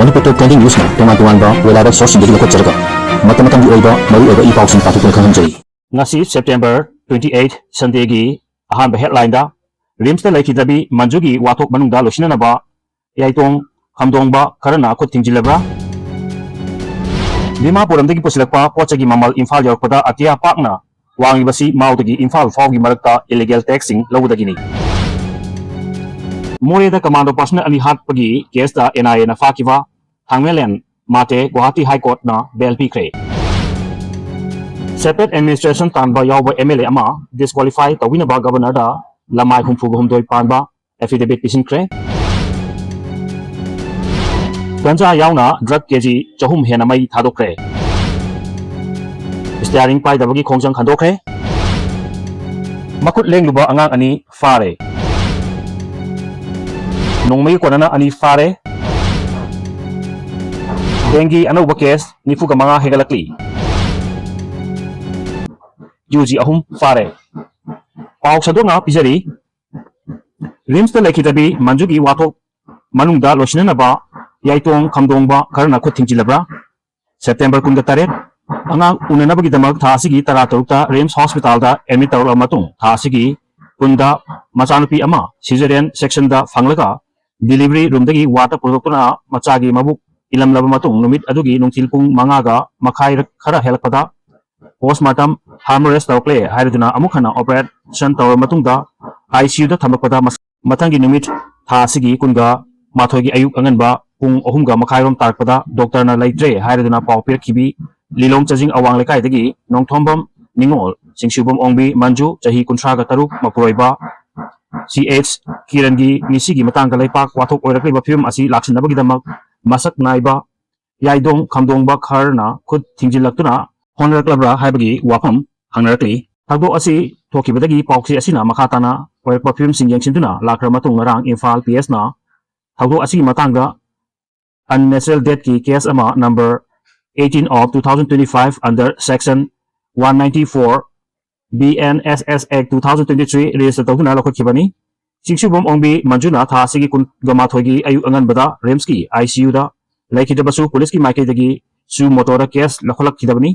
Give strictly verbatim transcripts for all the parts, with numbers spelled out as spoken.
ꯃꯅꯤꯄꯨꯔ ꯇꯣꯞ twenty ꯅ꯭ꯌꯨꯁꯅ ꯇꯣꯉꯥꯟ ꯇꯣꯉꯥꯟꯕ reliable sourceꯁꯤꯡꯗꯒꯤ ꯂꯧꯈꯠꯆꯔꯒ ꯃꯇꯝ ꯃꯇꯝꯒꯤ ꯑꯣꯏꯕ ꯃꯔꯨꯑꯣꯏꯕ ꯏ ꯄꯥꯎꯁꯤꯡ ꯄꯥꯊꯣꯛꯇꯨꯅ ꯈꯪꯍꯟꯖꯔꯤ꯫ ꯉꯁꯤ September twenty eight Sundayꯒꯤ ꯑꯍꯥꯟꯕ headlineꯗ RIMSꯇ ꯂꯩꯈꯤꯗꯕꯤ ꯃꯟꯖꯨꯒꯤ ꯋꯥꯊꯣꯛ ꯃꯅꯨꯡꯗ ꯂꯣꯏꯁꯤꯟꯅꯅꯕ ꯌꯥꯏꯇꯣꯡ ꯈꯝꯗꯣꯡꯕ ꯈꯔꯅ ꯈꯨꯠ ꯊꯤꯡꯖꯤꯜꯂꯕ꯭ꯔꯥ? ꯗꯤꯃꯥꯄꯨꯔ ꯂꯝꯗꯒꯤ ꯄꯨꯁꯤꯜꯂꯛꯄ ꯄꯣꯠ ꯆꯩꯒꯤ ꯃꯃꯜ ꯏꯝꯐꯥꯜ ꯌꯧꯔꯛꯄꯗ ꯑꯇꯤꯌꯥ ꯄꯥꯛꯅ ꯋꯥꯡꯂꯤꯕꯁꯤ ꯃꯥꯎꯗꯒꯤ ꯏꯝꯐꯥꯜ ꯐꯥꯎꯒꯤ ꯃꯔꯛꯇ illegal taxꯁꯤꯡ ꯂꯧꯕꯗꯒꯤꯅꯤ꯫ ꯃꯣꯔꯦꯗ commando personnel ꯑꯅꯤ ꯍꯥꯠꯄꯒꯤ caseꯇ NIAꯅ ꯐꯥꯈꯤꯕ ꯊꯥꯡꯃꯩꯂꯦꯟ ꯃꯥꯇꯦ ꯒꯨꯋꯥꯍꯥꯇꯤ High Courtꯅ bail ꯄꯤꯈ꯭ꯔꯦ꯫ Separate administration ꯇꯥꯟꯕ ꯌꯥꯎꯕ MLA ꯑꯃ disqualify ꯇꯧꯕꯤꯅꯕ Governorꯗ ꯂꯃꯥꯏ ꯍꯨꯝꯐꯨꯒ ꯍꯨꯝꯗꯣꯏ ꯄꯥꯟꯕ affidavit ꯄꯤꯁꯤꯟꯈ꯭ꯔꯦ꯫ ꯒꯟꯖꯥ ꯌꯥꯎꯅ drug KG ꯆꯍꯨꯝ ꯍꯦꯟꯅ ꯃꯩ ꯊꯥꯗꯣꯛꯈ꯭ꯔꯦ꯫ Steering ꯄꯥꯏꯗꯕꯒꯤ ꯈꯣꯡꯖꯪ ꯍꯟꯗꯣꯛꯈ꯭ꯔꯦ꯫ ꯃꯈꯨꯠ ꯂꯦꯡꯂꯨꯕ ꯑꯉꯥꯡ ꯑꯅꯤ ꯐꯥꯔꯦ꯫ ꯅꯣꯡꯃꯒꯤ ꯀꯣꯟꯅꯅ ꯑꯅꯤ ꯐꯥꯔꯦ꯫ Dengue ꯑꯅꯧꯕ case ꯅꯤꯐꯨꯒ ꯃꯉꯥ ꯍꯦꯟꯒꯠꯂꯛꯂꯤ꯫ UG ꯑꯍꯨꯝ ꯐꯥꯔꯦ꯫ ꯄꯥꯎ ꯁꯟꯗꯣꯛꯅ ꯄꯤꯖꯔꯤ꯫ RIMSꯇ ꯂꯩꯈꯤꯗꯕꯤ ꯃꯟꯖꯨꯒꯤ ꯋꯥꯊꯣꯛ ꯃꯅꯨꯡꯗ ꯂꯣꯏꯁꯤꯟꯅꯅꯕ ꯌꯥꯏꯇꯣꯡ ꯈꯝꯗꯣꯡꯕ ꯈꯔꯅ ꯈꯨꯠ ꯊꯤꯡꯖꯤꯜꯂꯕ꯭ꯔꯥ? September ꯀꯨꯟꯒ ꯇꯔꯦꯠ, ꯑꯉꯥꯡ ꯎꯅꯅꯕꯒꯤꯗꯃꯛ ꯊꯥ ꯑꯁꯤꯒꯤ ꯇꯔꯥꯇꯔꯨꯛꯇ RIMS hospitalꯗ admit ꯇꯧꯔꯕ ꯃꯇꯨꯡ, ꯊꯥ ꯑꯁꯤꯒꯤ ꯀꯨꯟꯗ ꯃꯆꯥꯅꯨꯄꯤ ꯑꯃ cesarean sectionꯗ ꯐꯪꯂꯒ delivery roomꯗꯒꯤ wardꯇ ꯄꯨꯊꯣꯛꯇꯨꯅ ꯃꯆꯥꯒꯤ ꯃꯕꯨꯛ ꯏꯂꯝꯂꯕ ꯃꯇꯨꯡ, ꯅꯨꯃꯤꯠ ꯑꯗꯨꯒꯤ ꯅꯨꯡꯊꯤꯜ ꯄꯨꯡ ꯃꯉꯥꯒ ꯃꯈꯥꯏ ꯈꯔ ꯍꯦꯜꯂꯛꯄꯗ postmortem hemorrhage ꯇꯧꯔꯛꯂꯦ ꯍꯥꯏꯔꯗꯨꯅ ꯑꯃꯨꯛ ꯍꯟꯅ operation ꯇꯧꯔꯕ ꯃꯇꯨꯡꯗ ICUꯗ ꯊꯝꯂꯛꯄꯗ ꯃꯁ-, ꯃꯊꯪꯒꯤ ꯅꯨꯃꯤꯠ ꯊꯥ ꯑꯁꯤꯒꯤ ꯀꯨꯟꯒ ꯃꯥꯊꯣꯏꯒꯤ ꯑꯌꯨꯛ ꯑꯉꯟꯕ ꯄꯨꯡ ꯑꯍꯨꯝꯒ ꯃꯈꯥꯏꯔꯣꯝ ꯇꯥꯔꯛꯄꯗ doctorꯅ ꯂꯩꯇ꯭ꯔꯦ ꯍꯥꯏꯔꯗꯨꯅ ꯄꯥꯎ ꯄꯤꯔꯛꯈꯤꯕꯤ ꯂꯤꯂꯣꯡ ꯆꯥꯖꯤꯡ ꯑꯋꯥꯡ ꯂꯩꯀꯥꯏꯗꯒꯤ ꯅꯣꯡꯊꯣꯝꯕꯝ ꯅꯤꯉꯣꯜ, ꯆꯤꯡꯁꯨꯕꯝ ꯑꯣꯡꯕꯤ ꯃꯟꯖꯨ, ꯆꯍꯤ ꯀꯨꯟꯊ꯭ꯔꯥꯒ ꯇꯔꯨꯛ, ꯃꯄꯨꯔꯣꯏꯕ ꯁꯤ ꯑꯦꯆ ꯀꯤꯔꯟꯒꯤ ꯃꯤꯁꯤꯒꯤ ꯃꯇꯥꯡꯗ ꯂꯩꯄꯥꯛ ꯋꯥꯊꯣꯛ ꯑꯣꯏꯔꯛꯂꯤꯕ ꯐꯤꯕꯝ ꯑꯁꯤ ꯂꯥꯛꯁꯤꯟꯅꯕꯒꯤꯗꯃꯛ ꯃꯁꯛ ꯅꯥꯏꯕ ꯌꯥꯏꯗꯣꯡ ꯈꯝꯗꯣꯡꯕ ꯈꯔꯅ ꯈꯨꯠ ꯊꯤꯡꯖꯤꯜꯂꯛꯇꯨꯅ ꯍꯣꯠꯅꯔꯛꯂꯕ꯭ꯔꯥ ꯍꯥꯏꯕꯒꯤ ꯋꯥꯐꯝ ꯍꯪꯅꯔꯛꯂꯤ꯫ ꯊꯧꯗꯣꯛ ꯑꯁꯤ ꯊꯣꯛꯈꯤꯕꯗꯒꯤ ꯄꯥꯎꯆꯦ ꯑꯁꯤꯅ ꯃꯈꯥ ꯇꯥꯅ ꯑꯣꯏꯔꯛꯄ ꯐꯤꯕꯝꯁꯤꯡ ꯌꯦꯡꯁꯤꯟꯗꯨꯅ ꯂꯥꯛꯈ꯭ꯔꯕ ꯃꯇꯨꯡ ꯉꯔꯥꯡ ꯏꯝꯐꯥꯜ ꯄꯤ ꯑꯦꯁꯅ ꯊꯧꯗꯣꯛ ꯑꯁꯤꯒꯤ ꯃꯇꯥꯡꯗ unnatural deathꯀꯤ case ꯑꯃ number eighteen of two thousand twenty five under section one ninety four B N S S Act two thousand twenty three register ꯇꯧꯗꯨꯅ ꯂꯧꯈꯠꯈꯤꯕꯅꯤ꯫ ꯆꯤꯡꯁꯨꯕꯝ ꯑꯣꯡꯕꯤ ꯃꯟꯖꯨꯅ ꯊꯥ ꯑꯁꯤꯒꯤ ꯀꯨꯟꯒ ꯃꯥꯊꯣꯏꯒꯤ ꯑꯌꯨꯛ ꯑꯉꯟꯕꯗ RIMSꯀꯤ ICUꯗ ꯂꯩꯈꯤꯗꯕꯁꯨ ꯄꯨꯂꯤꯁꯀꯤ ꯃꯥꯏꯀꯩꯗꯒꯤ ꯁꯨ ꯃꯣꯇꯣꯗ ꯀꯦꯁ ꯂꯧꯈꯠꯂꯛꯈꯤꯗꯕꯅꯤ꯫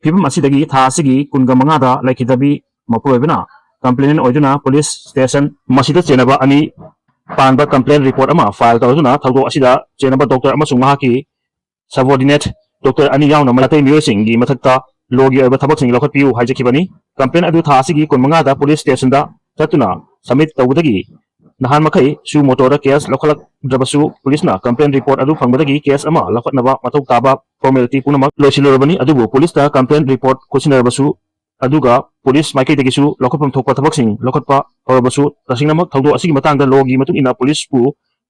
ꯐꯤꯕꯝ ꯑꯁꯤꯗꯒꯤ ꯊꯥ ꯑꯁꯤꯒꯤ ꯀꯨꯟꯒ ꯃꯉꯥꯗ ꯂꯩꯈꯤꯗꯕꯤ ꯃꯄꯨꯔꯣꯏꯕꯅ ꯀꯝꯄ꯭ꯂꯦꯅꯦꯟ ꯑꯣꯏꯗꯨꯅ ꯄꯨꯂꯤꯁ ꯁ꯭ꯇꯦꯁꯟ ꯃꯁꯤꯗ ꯆꯦꯟꯅꯕ ꯑꯅꯤ ꯄꯥꯟꯕ ꯀꯝꯄ꯭ꯂꯦꯟ ꯔꯤꯄꯣꯔꯠ ꯑꯃ ꯐꯥꯏꯜ ꯇꯧꯗꯨꯅ ꯊꯧꯗꯣꯛ ꯑꯁꯤꯗ ꯆꯦꯟꯅꯕ ꯗꯣꯛꯇꯔ ꯑꯃꯁꯨꯡ ꯃꯍꯥꯛꯀꯤ ꯁꯕꯑꯣꯔꯗꯤꯅꯦꯠ ꯗꯣꯛꯇꯔ ꯑꯅꯤ ꯌꯥꯎꯅ ꯑꯇꯩ ꯃꯤꯑꯣꯏꯁꯤꯡꯒꯤ ꯃꯊꯛꯇ ꯂꯣꯒꯤ ꯑꯣꯏꯕ ꯊꯕꯛꯁꯤꯡ ꯂꯧꯈꯠꯄꯤꯌꯨ ꯍꯥꯏꯖꯈꯤꯕꯅꯤ꯫ ꯀꯝꯄ꯭ꯂꯦꯟ ꯑꯗꯨ ꯊꯥ ꯑꯁꯤꯒꯤ ꯀꯨꯟꯃꯉꯥꯗ ꯄꯨꯂꯤꯁ ꯁ꯭ꯇꯦꯁꯟꯗ ꯆꯠꯇꯨꯅ ꯁꯕꯃꯤꯠ ꯇꯧꯕꯗꯒꯤ ꯅꯍꯥꯟ ꯃꯈꯩ ꯁꯨ ꯃꯣꯇꯣꯗ ꯀꯦꯁ ꯂꯧꯈꯠꯂꯛꯇ꯭ꯔꯕꯁꯨ ꯄꯨꯂꯤꯁꯅ ꯀꯝꯄ꯭ꯂꯦꯟ ꯔꯤꯄꯣꯔꯠ ꯑꯗꯨ ꯐꯪꯕꯗꯒꯤ ꯀꯦꯁ ꯑꯃ ꯂꯧꯈꯠꯅꯕ ꯃꯊꯧ ꯇꯥꯕ ꯐꯣꯔꯃꯦꯂꯤꯇꯤ ꯄꯨꯝꯅꯃꯛ ꯂꯣꯏꯁꯤꯜꯂꯨꯔꯕꯅꯤ꯫ ꯑꯗꯨꯕꯨ ꯄꯨꯂꯤꯁꯇ ꯀꯝꯄ꯭ꯂꯦꯟ ꯔꯤꯄꯣꯔꯠ ꯈꯨꯠꯁꯤꯟꯅꯔꯕꯁꯨ ꯑꯗꯨꯒ ꯄꯨꯂꯤꯁ ꯃꯥꯏꯀꯩꯗꯒꯤꯁꯨ ꯂꯧꯈꯠꯐꯝ ꯊꯣꯛꯄ ꯊꯕꯛꯁꯤꯡ ꯂꯧꯈꯠꯄ ꯍꯧꯔꯕꯁꯨ ꯇꯁꯦꯡꯅꯃꯛ ꯊꯧꯗꯣꯛ ꯑꯁꯤꯒꯤ ꯃꯇꯥꯡꯗ ꯂꯣꯒꯤ ꯃꯇꯨꯡ ꯏꯟꯅ ꯄꯨꯂꯤꯁꯄꯨ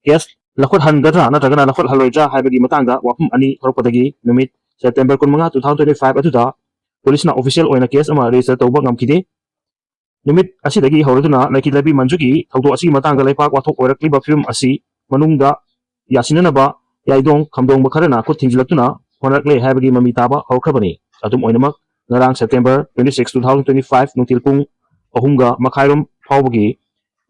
ꯀꯦꯁ ꯂꯧꯈꯠꯍꯟꯒꯗ꯭ꯔꯥ ꯅꯠꯇ꯭ꯔꯒꯅ ꯂꯧꯈꯠꯍꯜꯂꯣꯏꯗ꯭ꯔꯥ ꯍꯥꯏꯕꯒꯤ ꯃꯇꯥꯡꯗ ꯋꯥꯐꯝ ꯑꯅꯤ ꯊꯣꯛꯂꯛꯄꯗꯒꯤ ꯅꯨꯃꯤꯠ ꯁꯦꯞꯇꯦꯝꯕꯔ ꯀꯨꯟꯃꯉꯥ, two thousand twenty five ꯑꯗꯨꯗ ꯄꯨꯂꯤꯁꯅ ꯑꯣꯐꯤꯁꯤꯌꯦꯜ ꯑꯣꯏꯅ ꯀꯦꯁ ꯑꯃ ꯔꯦꯖꯤꯁꯇꯔ ꯇꯧꯕ ꯉꯝꯈꯤꯗꯦ꯫ ꯅꯨꯃꯤꯠ ꯑꯁꯤꯗꯒꯤ ꯍꯧꯔꯗꯨꯅ ꯂꯩꯈꯤꯗꯕꯤ ꯃꯟꯖꯨꯒꯤ ꯊꯧꯗꯣꯛ ꯑꯁꯤꯒꯤ ꯃꯇꯥꯡꯗ ꯂꯩꯄꯥꯛ ꯋꯥꯊꯣꯛ ꯑꯣꯏꯔꯛꯂꯤꯕ ꯐꯤꯕꯝ ꯑꯁꯤ ꯃꯅꯨꯡꯗ ꯌꯥꯁꯤꯟꯅꯅꯕ ꯌꯥꯏꯗꯣꯡ ꯈꯝꯗꯣꯡꯕ ꯈꯔꯅ ꯈꯨꯠ ꯊꯤꯡꯖꯤꯜꯂꯛꯇꯨꯅ ꯍꯣꯠꯅꯔꯛꯂꯦ ꯍꯥꯏꯕꯒꯤ ꯃꯃꯤ ꯇꯥꯕ ꯍꯧꯔꯛꯈ꯭ꯔꯕꯅꯤ꯫ ꯑꯗꯨꯝ ꯑꯣꯏꯅꯃꯛ, ꯉꯔꯥꯡ September twenty six, two thousand twenty five ꯅꯨꯡꯊꯤꯜ ꯄꯨꯡ ꯑꯍꯨꯝꯒ ꯃꯈꯥꯏꯔꯣꯝ ꯐꯥꯎꯕꯒꯤ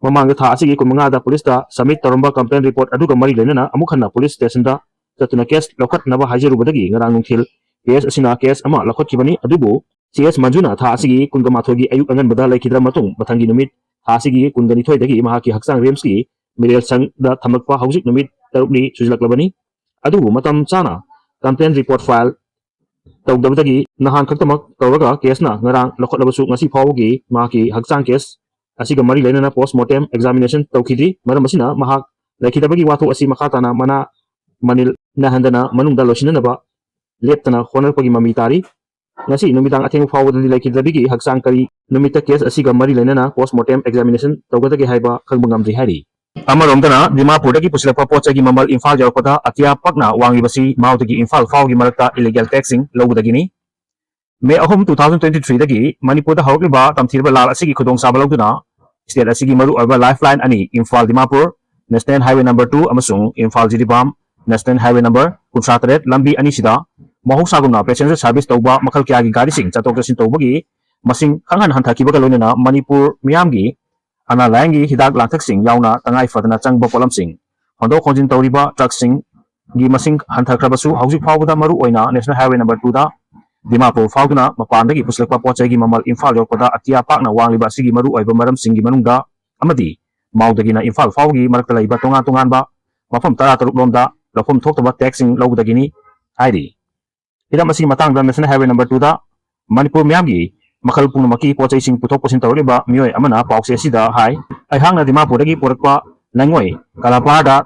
ꯃꯃꯥꯡꯗ ꯊꯥ ꯑꯁꯤꯒꯤ ꯀꯨꯟꯃꯉꯥꯗ ꯄꯨꯂꯤꯁꯇ ꯁꯕꯃꯤꯠ ꯇꯧꯔꯝꯕ ꯀꯝꯄ꯭ꯂꯦꯟ ꯔꯤꯄꯣꯔꯠ ꯑꯗꯨꯒ ꯃꯔꯤ ꯂꯩꯅꯅ ꯑꯃꯨꯛ ꯍꯟꯅ ꯄꯨꯂꯤꯁ ꯁ꯭ꯇꯦꯁꯟꯗ ꯆꯠꯇꯨꯅ ꯀꯦꯁ ꯂꯧꯈꯠꯅꯕ ꯍꯥꯏꯖꯔꯨꯕꯗꯒꯤ ꯉꯔꯥꯡ ꯅꯨꯡꯊꯤꯜ ꯄꯤ ꯑꯦꯁ ꯑꯁꯤꯅ ꯀꯦꯁ ꯑꯃ ꯂꯧꯈꯠꯈꯤꯕꯅꯤ꯫ ꯑꯗꯨꯕꯨ ꯁꯤ ꯑꯦꯁ ꯃꯟꯖꯨꯅ ꯊꯥ ꯑꯁꯤꯒꯤ ꯀꯨꯟꯒ ꯃꯥꯊꯣꯏꯒꯤ ꯑꯌꯨꯛ ꯑꯉꯟꯕꯗ ꯂꯩꯈꯤꯗ꯭ꯔ ꯃꯇꯨꯡ, ꯃꯊꯪꯒꯤ ꯅꯨꯃꯤꯠ ꯊꯥ ꯑꯁꯤꯒꯤ ꯀꯨꯟꯒ ꯅꯤꯊꯣꯏꯗꯒꯤ ꯃꯍꯥꯛꯀꯤ ꯍꯛꯆꯥꯡ ꯔꯤꯝꯁꯀꯤ ꯃꯤꯔꯦꯜ ꯁꯪꯗ ꯊꯝꯂꯛꯄ ꯍꯧꯖꯤꯛ ꯅꯨꯃꯤꯠ ꯇꯔꯨꯛꯅꯤ ꯁꯨꯖꯤꯜꯂꯛꯂꯕꯅꯤ꯫ ꯑꯗꯨꯕꯨ ꯃꯇꯝ ꯆꯥꯅ ꯀꯝꯄ꯭ꯂꯦꯟ ꯔꯤꯄꯣꯔꯠ ꯐꯥꯏꯜ ꯇꯧꯗꯕꯗꯒꯤ ꯅꯍꯥꯟ ꯈꯛꯇꯃꯛ ꯇꯧꯔꯒ ꯀꯦꯁꯅ ꯉꯔꯥꯡ ꯂꯧꯈꯠꯂꯕꯁꯨ ꯉꯁꯤ ꯐꯥꯎꯕꯒꯤ ꯃꯍꯥꯛꯀꯤ ꯍꯛꯆꯥꯡ ꯀꯦꯁ ꯑꯁꯤꯒ ꯃꯔꯤ ꯂꯩꯅꯅ ꯄꯣꯁ ꯃꯣꯔꯇꯦꯝ ꯑꯦꯛꯖꯥꯃꯤꯅꯦꯁꯟ ꯇꯧꯈꯤꯗ꯭ꯔꯤ꯫ ꯃꯔꯝ ꯑꯁꯤꯅ ꯃꯍꯥꯛ ꯂꯩꯈꯤꯗꯕꯒꯤ ꯋꯥꯊꯣꯛ ꯑꯁꯤ ꯃꯈꯥ ꯇꯥꯅ ꯃꯅꯥ ꯃꯅꯤꯜ ꯅꯥꯏꯍꯟꯗꯅ ꯃꯅꯨꯡꯗ ꯂꯣꯏꯁꯤꯟꯅꯅꯕ ꯂꯦꯞꯇꯅ ꯍꯣꯠꯅꯔꯛꯄꯒꯤ ꯃꯃꯤ ꯇꯥꯔꯤ꯫ ꯉꯁꯤ ꯅꯨꯃꯤꯗꯥꯡ ꯑꯊꯦꯡꯕ ꯐꯥꯎꯕꯗꯗꯤ ꯂꯩꯈꯤꯗ꯭ꯔꯕꯤꯒꯤ ꯍꯛꯆꯥꯡ ꯀꯔꯤ ꯅꯨꯃꯤꯠꯇ ꯀꯦꯁ ꯑꯁꯤꯒ ꯃꯔꯤ ꯂꯩꯅꯅ ꯄꯣꯁ ꯃꯣꯔꯇꯦꯝ ꯑꯦꯛꯖꯥꯃꯤꯅꯦꯁꯟ ꯇꯧꯒꯗꯒꯦ ꯍꯥꯏꯕ ꯈꯪꯕ ꯉꯝꯗ꯭ꯔꯤ ꯍꯥꯏꯔꯤ꯫ ꯑꯃꯔꯣꯝꯗꯅ, ꯗꯤꯃꯥꯄꯨꯔꯗꯒꯤ ꯄꯨꯁꯤꯜꯂꯛꯄ ꯄꯣꯠ ꯆꯩꯒꯤ ꯃꯃꯜ ꯏꯝꯐꯥꯜ ꯌꯧꯔꯛꯄꯗ ꯑꯇꯤꯌꯥ ꯄꯛꯅ ꯋꯥꯡꯂꯤꯕꯁꯤ ꯃꯥꯎꯗꯒꯤ ꯏꯝꯐꯥꯜ ꯐꯥꯎꯒꯤ ꯃꯔꯛꯇ ꯏꯂꯤꯒꯦꯜ ꯇꯦꯛꯁꯁꯤꯡ ꯂꯧꯕꯗꯒꯤꯅꯤ꯫ ꯃꯦ ꯑꯍꯨꯝ, two thousand twenty three ꯗꯒꯤ ꯃꯅꯤꯄꯨꯔꯗ ꯍꯧꯔꯛꯂꯤꯕ ꯇꯝꯊꯤꯔꯕ ꯂꯥꯜ ꯑꯁꯤꯒꯤ ꯈꯨꯗꯣꯡꯆꯥꯕ ꯂꯧꯗꯨꯅ ꯁ꯭ꯇꯦꯠ ꯑꯁꯤꯒꯤ ꯃꯔꯨꯑꯣꯏꯕ ꯂꯥꯏꯐ ꯂꯥꯏꯟ ꯑꯅꯤ, Imphal Dimapur national highway number two ꯑꯃꯁꯨꯡ Imphal Jiribam national highway number ꯀꯨꯟꯊ꯭ꯔꯥ ꯇꯔꯦꯠ ꯂꯝꯕꯤ ꯑꯅꯤꯁꯤꯗ ꯃꯍꯧꯁꯥꯒꯨꯝꯅ ꯄꯦꯁꯦꯟꯖꯔ ꯁꯥꯔꯚꯤꯁ ꯇꯧꯕ ꯃꯈꯜ ꯀꯌꯥꯒꯤ ꯒꯥꯔꯤꯁꯤꯡ ꯆꯠꯊꯣꯛ ꯆꯠꯁꯤꯟ ꯇꯧꯕꯒꯤ ꯃꯁꯤꯡ ꯈꯪꯍꯟ ꯍꯟꯊꯈꯤꯕꯒ ꯂꯣꯏꯅꯅ ꯃꯅꯤꯄꯨꯔ ꯃꯤꯌꯥꯝꯒꯤ ꯑꯅꯥ ꯂꯥꯌꯦꯡꯒꯤ ꯍꯤꯗꯥꯛ ꯂꯥꯡꯊꯛꯁꯤꯡ ꯌꯥꯎꯅ ꯇꯉꯥꯏ ꯐꯗꯅ ꯆꯪꯕ ꯄꯣꯠꯂꯝꯁꯤꯡ ꯍꯣꯟꯗꯣꯛ ꯍꯣꯟꯖꯤꯟ ꯇꯧꯔꯤꯕ ꯇ꯭ꯔꯛꯁꯤꯡ ꯒꯤ ꯃꯁꯤꯡ ꯍꯟꯊꯈ꯭ꯔꯕꯁꯨ, ꯍꯧꯖꯤꯛ ꯐꯥꯎꯕꯗ ꯃꯔꯨ ꯑꯣꯏꯅ National Highway number two ꯗ ꯗꯤꯃꯥꯄꯨꯔ ꯐꯥꯎꯗꯨꯅ ꯃꯄꯥꯟꯗꯒꯤ ꯄꯨꯁꯤꯜꯂꯛꯄ ꯄꯣꯠ ꯆꯩꯒꯤ ꯃꯃꯜ ꯏꯝꯐꯥꯜ ꯌꯧꯔꯛꯄꯗ ꯑꯇꯤꯌꯥ ꯄꯥꯛꯅ ꯋꯥꯡꯂꯤꯕ ꯑꯁꯤꯒꯤ ꯃꯔꯨ ꯑꯣꯏꯕ ꯃꯔꯝꯁꯤꯡꯒꯤ ꯃꯅꯨꯡꯗ ꯑꯃꯗꯤ ꯃꯥꯎꯗꯒꯤꯅ ꯏꯝꯐꯥꯜ ꯐꯥꯎꯕꯒꯤ ꯃꯔꯛꯇ ꯂꯩꯕ ꯇꯣꯉꯥꯟ ꯇꯣꯉꯥꯟꯕ ꯃꯐꯝ ꯇꯔꯥ ꯇꯔꯨꯛ ꯂꯣꯝꯗ ꯂꯧꯐꯝ ꯊꯣꯛꯇꯕ tax ꯁꯤꯡ ꯂꯧꯕꯗꯒꯤꯅꯤ ꯍꯥꯏꯔꯤ꯫ ꯍꯤꯔꯝ ꯑꯁꯤꯒꯤ ꯃꯇꯥꯡꯗ National Highway number two ꯗ ꯃꯅꯤꯄꯨꯔ ꯃꯤꯌꯥꯝꯒꯤ ꯃꯈꯜ ꯄꯨꯝꯅꯃꯛꯀꯤ ꯄꯣꯠ ꯆꯩꯁꯤꯡ ꯄꯨꯊꯣꯛ ꯄꯨꯁꯤꯟ ꯇꯧꯔꯛꯂꯤꯕ ꯃꯤꯑꯣꯏ ꯑꯃꯅ ꯄꯥꯎꯆꯦ ꯑꯁꯤꯗ ꯍꯥꯏ, ꯑꯩꯍꯥꯛꯅ ꯗꯤꯃꯥꯄꯨꯔꯗꯒꯤ ꯄꯨꯔꯛꯄ ꯂꯩꯉꯣꯏ ꯀꯂꯥꯄꯥꯔꯗ